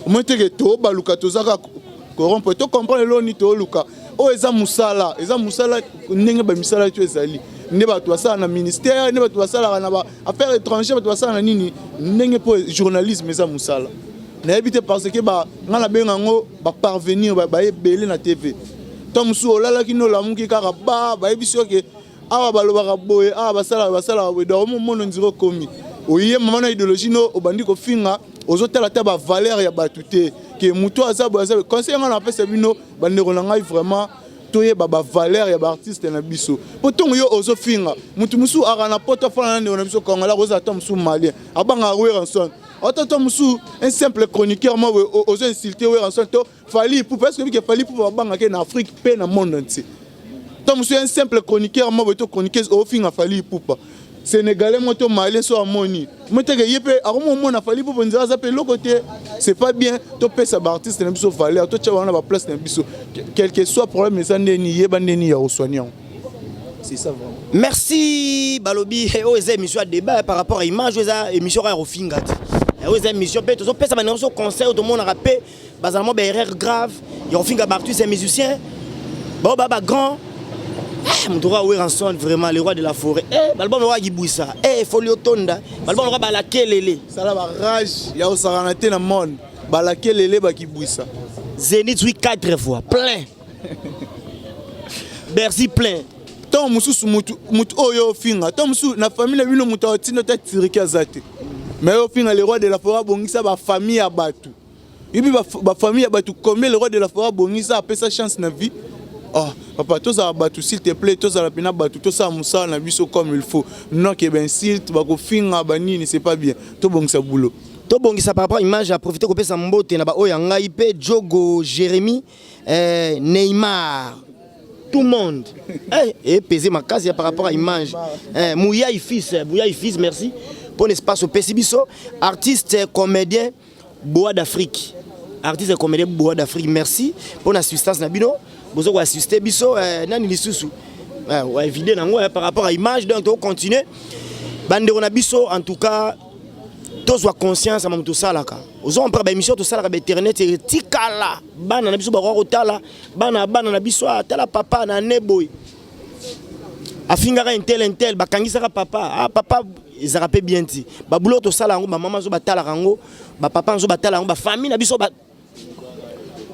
Omoni teke tobaluka, toza kaka corrompre. Tocomprendre eloko nini tooluka. Oyo eza mosala, eza mosala ndenge bamisala to ezali nde bato basala na ministère, nde bato basalaka na baaffaire étranger, bato basala na nini, ndenge mpo journalisme eza mosala. Nayebi te, parce que ngai nabenga yango baparvenir baebele na TV. To mosusu olalaki nde olamuki kaka, ba bayebisi oke awa balobaka boye, awa basalaka, basalaka boye. Donc omomona nzira okomi oye mama na idéologie no, obandi kofinga, ozotala ta bavaleur ya bato te, ke moto aza boye, aza boye. Conseil ngai napesa bino, bandeko na ngai, vraiment toyeba bavaleur ya baartiste na biso. Mpo ntongo yo ozofinga motu mosusu aka na poto, afana na ndeko na biso congolais, akozala ta mosusu malien, abangaka Werrason, ata ta mosusu un simple chroniqueur mo boye, ozo insulte Werrason to Fally Ipupa. Est ce que Fally Ipupa babangaka na Afrique mpe na monde entier? To mosusu un simple chroniqueur mo boye to chroniqueuse ofinga Fally Ipupa, sénégalais mo to malien so amoni mo teke ye mpe akomomona Fally Ipupa nzela aza mpe eloko te. C'est pas bien. Topesa baartiste na biso valeur, totya bango na baplace na biso. Quel que soit problème eza ndeni, yeba ndeni ya kosoigner yango. C'est ça vraiment. Merci. Balobi oyo eza émission ya débat par rapport à image. Oyo eza émission kaka ya kofinga te, oyo eza émission mpe tozopesa bandeko so conseil. Oyo tomonaka mpe bazala mwa baerreur grave ya kofinga baartiste ya musicien bao ba bagrand. Moto oyo Werrason, vraiment le roi de la forêt. Balbum oyo akibwisa foli otonda, balbum oyo balakelele. Sala barage ya kosakana te na monde, balakelele, bakibwisa. Zénith oui, 4 fois plein, Bercy plein. Ntango mosusu mutu oyo ofinga, ntango mosusu na famille na bino moto atinda ta tiriki aza te, mais ofinga le roi de la forêt abongisa bafamille ya bato. Yebi bafamille ya bato combien le roi de la forêt abongisa, apesa chance na vie? Oh papa, tozala bato, s'il te plaît, tozala mpena bato, tosala mosala na biso comme il faut. Non ke bainsulte, bakofinga banini, c'est pas bien. Tobongisa boulot. Tobongisa par rapport à image. A profiter kopesa mbote na baoyo ya ngai mpe Jogo Jérémy, Neymar, tout le monde epese makasi ya par rapport à image. Mouyai fils, Mouyai fils, merci pour l'espace opesi biso. Artiste comédien Bois d'Afrique, artiste comédien Bois d'Afrique, merci pour l'assistance na bino, bozo koassiste biso. Nani lisusu évide nango par rapport à image? Donc tocontinue, bandeko na biso. En tout cas, tozwa conscience ya mamu tosalaka. Ozo comprendre? Baémission tosalaka bainternet etikala, bana na biso bakoka kotala, bana bana na biso atala papa na ne boye afingaka un tel, un tel, bakangisaka papa. Ah, papa ezalaka mpe bien ti baboulot tosala yango, bamama zo batalaka yango, bapapa zo batala yango, bafamille na biso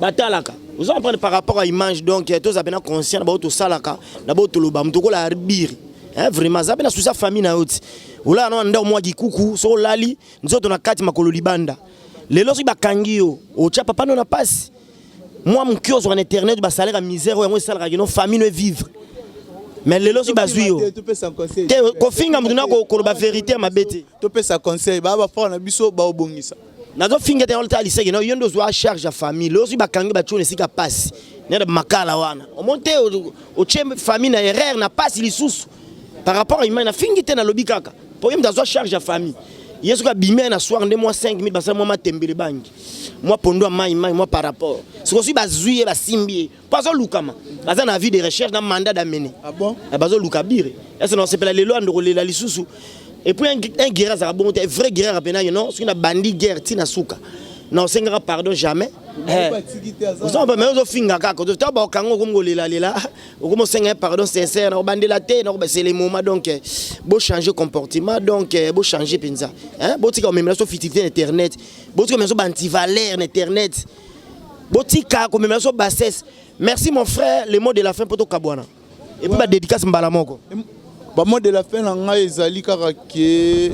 batalaka. Ozo comprendre? Par rapport à image, donc toza mpena conscient na bao tosalaka, na bao toloba. Moto okola arbiri, vraiment aza mpe na susi ya famille na yo ti olala na ndako mwa kikuku. Soki olali nzoto na kati, makolo libanda, lelo soki bakangi yo, otya papa no na pasi. Mwa moki ozwaka na internet, basalaire ya misère oyo yango esalaka kino famille no evivre. Mais lelo soki bazwi yo te, kofinga motu na koloba vérité ya mabe te. Topesa conseil, baa bafrère na biso baobongisa. Nazofinga te, olta liseki no yo nde ozwa charge ya famille. Lelo soki bakangi, batie na esika pasi nde makala wana, omoni te, otie famille na erreur, na pasi lisusu par rapport à image. Nafingi te, nalobi kaka po ye moto azwa charge ya famille. Ye soki abimi na soir nde mwa 5000, basala mwa matembele, bangi, mwa pondo ya mai mai, mwa par rapport. Soki soki bazwi ye, basimbi ye mpo azolukama, baza na avis de recherche na mandat d'amener. Ah bon? Bazoluka bire ese na osepela lelo ando kolela lisusu. Et puis un guerrier azalaka bongo te. Vrai guerrier apenaki non, soki na bandi guerre ntina suka na osengaka pardon jamais. Ozomba, mais ozofinga kaka to bakanga, okomi kolelalela, okomi osenga pardon sincère na kobandela te. C'est le moment, donc bochanger comportement, donc bochanger mpenza. Botika komemela so futilité na internet, botika komemela so baantivaleur na internet, botika komemela so bassesse. Merci mon frère, le mot de la fin mpo tokabwana, et puis badédicace mbala moko. Bamot de la fin na ngai ezali kaka ke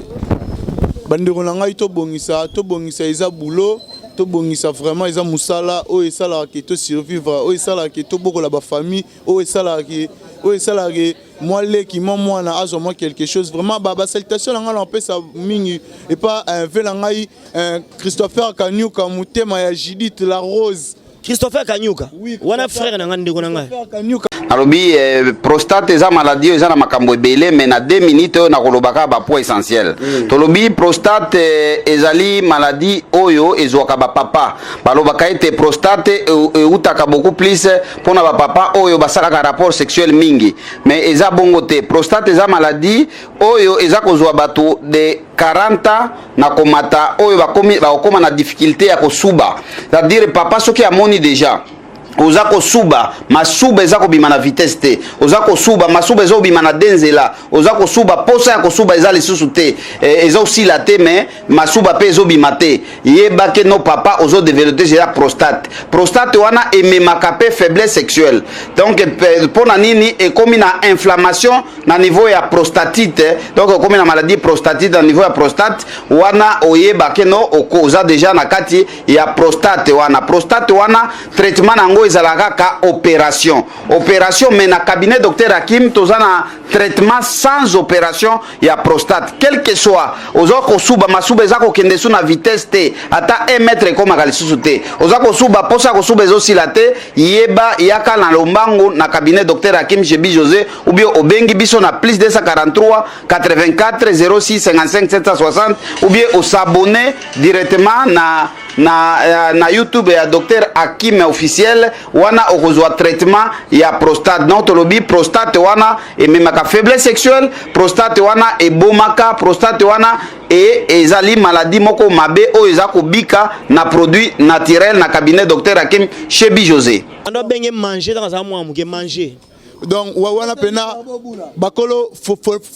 bandeko na ngai, tobongisa, tobongisa, eza boulot. Tobongisa vraiment, eza mosala oyo esalaka ke tosurvivre, oyo esalaka ke tobokola bafamille, oyo esalaka ke mwa leki, mwa mwana azwa mwa quelque chose. Vraiment, basalutation na ngai na opesa mingi epa ve na ngai Christopher Kanyuka, motema ya Judith la Rose. Christopher Kanyuka? Oui. Wana frère na ngai, ndeko na ngai. Kanyuka. Nalobi prostate eza maladie oyo eza na makambo ebele, mais na 2 minutes oyo nakoloba kaka bapoint essentiel. Tolobi prostate ezali maladie oyo ezwaka bapapa. Balobaka ete prostate eutaka beaucoup plus mpona bapapa oyo basalaka rapport sexuel mingi, mais eza bongo te. Prostate eza maladie oyo eza kozwa bato de 40 ans na komata, oyo bakokoma na difficulté ya kosuba. C'est-à-dire papa soki amoni déjà oza kosuba, masuba eza kobima na vitesse te, oza kosuba, masuba eza kobima na de nzela, oza kosuba, posa ya kosuba eza lisusu te, eza osila te, mais masuba mpe ezobima te, yeba ke no papa ozodévelopper déjà prostate. Prostate wana ememaka mpe faiblesse sexuelle. Donc mpo na nini? Ekomi na inflammation na niveau ya prostatite. Donc okomi na maladie prostatite na niveau ya prostate wana, oyeba ke no oza déjà na kati ya prostate wana. Prostate wana, traitement na yango ezalaka kaka opération, opération. Mais na cabinet docteur Hakim, toza na traitement sans opération ya prostate. Quel que soit oza kosuba, masuba eza kokende su na vitesse te, ata 1 mètre ekomaka lisusu te, oza kosuba, posa ya kosuba ezosila te, yeba, yaka na lombangu na cabinet docteur Hakim Shebi José, ou bien obengi biso na plus 243 84 06 55 760, ou bien os'abonner directement na YouTube ya docteur Hakim officiel. Wana okozwa traitement ya prostate. Donc tolobi prostate wana ememaka faiblesse sexuelle, prostate wana ebomaka, prostate wana e ezali maladie moko mabe oyo eza kobika na produit naturel na cabinet docteur Hakim Shebi José. Ando abenge manger ntango azala mwana moke, manger. Donc wana mpena bakolo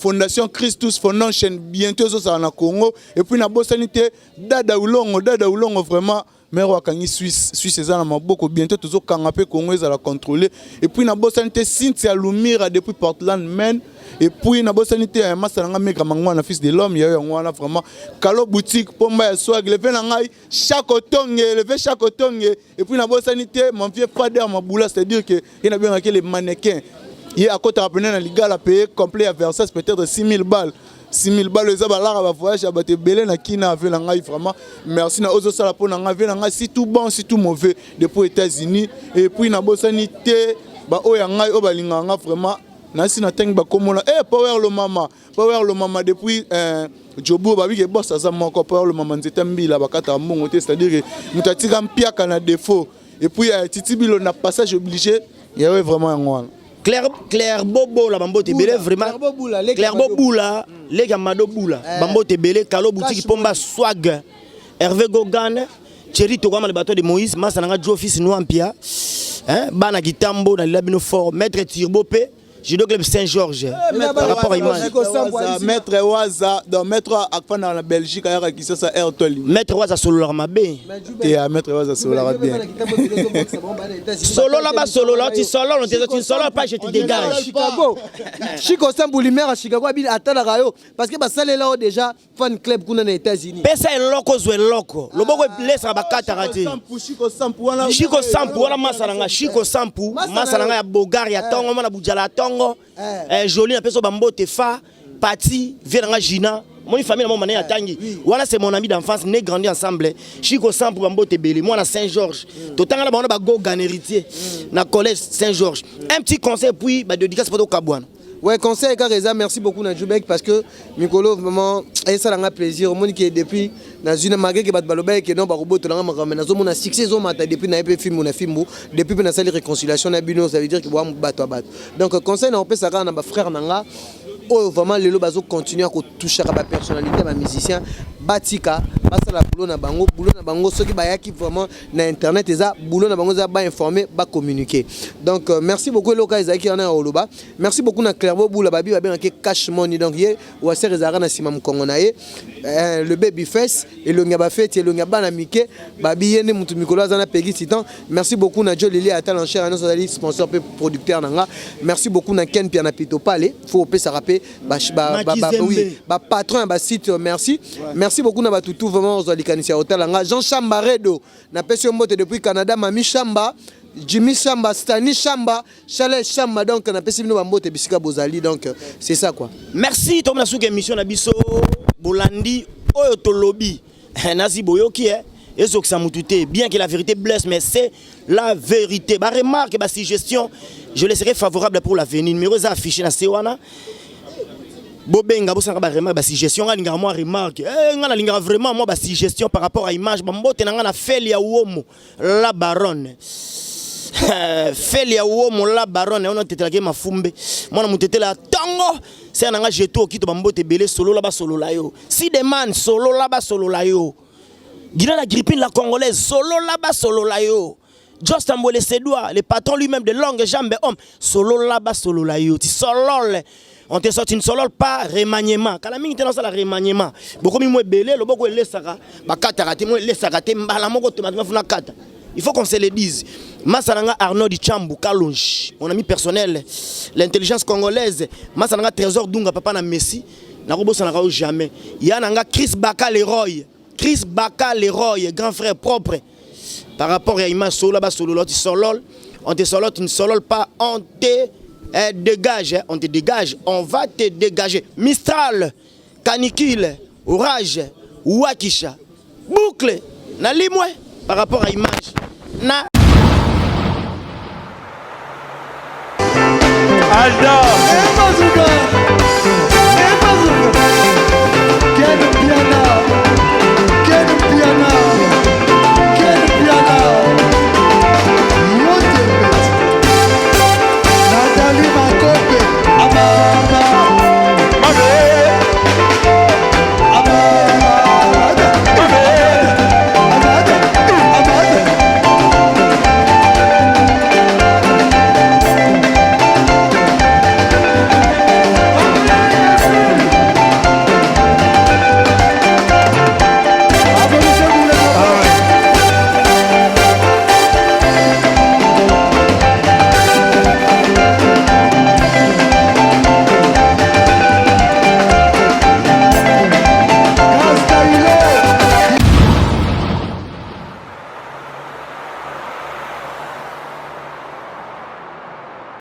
fondation Christus Foundation bientôt ezozala na Congo. Et puis nabosani te Dada Ulongo, Dada Ulongo vraiment, maire oyo akangi Suisse. Suisse eza na maboko, bientôt tozokanga mpe Congo ezala contrôlé. Et puis nabosani te Cynthia Lumira depuis Portland, Maine. Et puis nabosani te masa na ngai Meka Mangwana, fils de l'homme yayo. Yango wana vraiment, Kalo Boutique, Pomba ya Swag, leve na ngai Chaque Otonge, leve Chaque Otonge. Et puis nabosani te mon vieux Fader Mabula, c'est à dire que ye nabengaki le mannequin. Ye akotaka pene na Ligala, paye complet ya Versace, peut-être 6000 balles. 6000 balles eza balaka bavoyage ya bato ebele na kina. Ave na ngai vraiment, merci na ozosala mpo na ngai. Ave na ngai, si tout bon, si tout mauvais, depuis États-Unis. Et puis nabosani te baoyo ya ngai oyo balingaka nga vraiment, nasi natangi bakomona e Power Lomama, Power Lomama depuis Jobo. Babike boss aza moko, Power Lomama, nzete mbila bakataka mbongo te, c'est-à-dire moto atika mpiaka na défaut. Et puis Titi Bilo na passage obligé yawe, vraiment yango wana. Claire, Claire Bobola, bambote ebele vraiment. Claire Bobula, leki ya Mado Bula, bambote ebele. Kalo Boutique, Pomba Swag, Hervé Gogan, Thierry Tokama, le bateau de Moïse, Masa nanga Joe Fils Noampia, hein, bana Kitambo na lila bino fort, Maître Turbo P, Judo Club Saint-Georges. Par rapport à image. Maître Waza, donc maître akfanda na Belgique, ayaka Kisasa Air Toli. Maître Waza solola mabe. Te ya maître Waza sololaka bien. Solola ba solola, tu solola, tu solola pas, je te dégage. Chicago. Chico Sambuli, maire à Chicago, abili atalaka yo parce que basalela yo déjà fan club kuna na États-Unis. Pesa eloko, ozwa eloko. Loboko elesaka, bakataka te. Chiko Sampu wana. Chiko Sampu wana masa na nga, Chiko Sampu, masa na nga ya Bogari ya ntongo, mwana Bujala ya ntongo. tongo. Eh. Eh, Jolie na peso bambote fa Pati vie na nga Gina moni famille na mo mane atangi wana, c'est mon ami d'enfance, né grandi ensemble. Chico Sampu, bambote ebele, mwana Saint-Georges, totanga na bango na bagogan héritier na collège Saint-Georges. Un petit conseil, puis badédicace po tokabwana. Ouais, conseil kaka eza, merci beaucoup na Jubek, parce que mikolo vraiment esalanga plaisir. Omoni ke depuis nazwi na, malgré ke bato balobaki ke non, bakobotolanga makambo, mais nazomona succès ezomata depuis naye mpe fimbu na fimbu, depuis mpe nasali réconciliation na bino. Ça veut dire ke boa bato ya bato. Donc conseil na kopesa kaka na bafrère na nga oyo vraiment lelo bazocontinue kotouchaka bapersonnalité ya bamusicien, batika, basala boulot na bango. Boulot na bango, soki bayaki vraiment na internet, eza boulot na bango, eza bainformer, bacommuniquer. Donc merci beaucoup. Eloko ezalaki wana ya koloba. Merci beaucoup na Clairbeau Bula, babi babengaki Cash Money. Donc ye waser ezalaka na nsima mokongo na ye, le baby face, elongi ya bafeti, elongi ya bana mike, babi ye nde mutu mikolo aza na Pegi Titan. Merci beaucoup na Jo Lili Ata Lancher nyonso, azali sponsor mpe producteur na nga. Merci beaucoup na Ken Pia na Pito Pale, faut opesaka mpe bapatron ya basite. Merci, merci beaucoup na batutu vraiment ozwa likanisi ya kotala nga. Jean Chambaredo, napesi yo mbote depuis Canada. Mami Chamba, Jimmy Chamba, Stani Chamba, Charles Chamba, donc napesi bino bambote bisika bozali. Donc c'est ça quoi. Merci. Tomona suka émission na biso. Bolandi oyo tolobi nasi, boyoki ezokisa mutu te, bien que la vérité blesse, mais c'est la vérité. Baremarque, basuggestion, je laisserai favorable pour l'avenir. Numéro eza affiché na se wana, bobenga, bosalaka baremarque, basuggestion. Nga alingaka mwa remarque, nga nalingaka vraiment mwa basuggestion par rapport à image. Bambote na nga na Feli ya Uomo la baronne, Feli ya Uomo la baronne wana otetelaki mafumbe, mwana motetela ya ntongo ser na nga jeto okito. Bambote ebele. Solola, basolola yo. Sideman, solola, basolola yo. Gina la Grippine, la congolaise, solola, basolola yo. Just Ambwele Sedoua, le patron lui-même de longues jambes homme, solola, basolola yo. Ti solole, on te sort une solole pas remaniement. Kala mingi te nasala remaniement. Bokomi mo ebele, loboko elesaka bakataka te, mo elesaka te mbala moko automatiquement funa kata. Il faut qu'on se le dise. Masalanga Arnaud Dichambu Kalonji, mon ami personnel, l'intelligence congolaise. Masalanga Trésor Dunga, papa na Messi, nakobosanaka yo jamais. Ya nanga Chris Baka Leroy, Chris Baka Leroy, grand frère propre. Par rapport à image, solo ba solo, tu solol, on te solole, tu ne sololes pas, on te dégage, hein, on te dégage, on va te dégager. Mistral, canicule, orage, Wakisha, boucle, na limwe par rapport à image. Na Alda.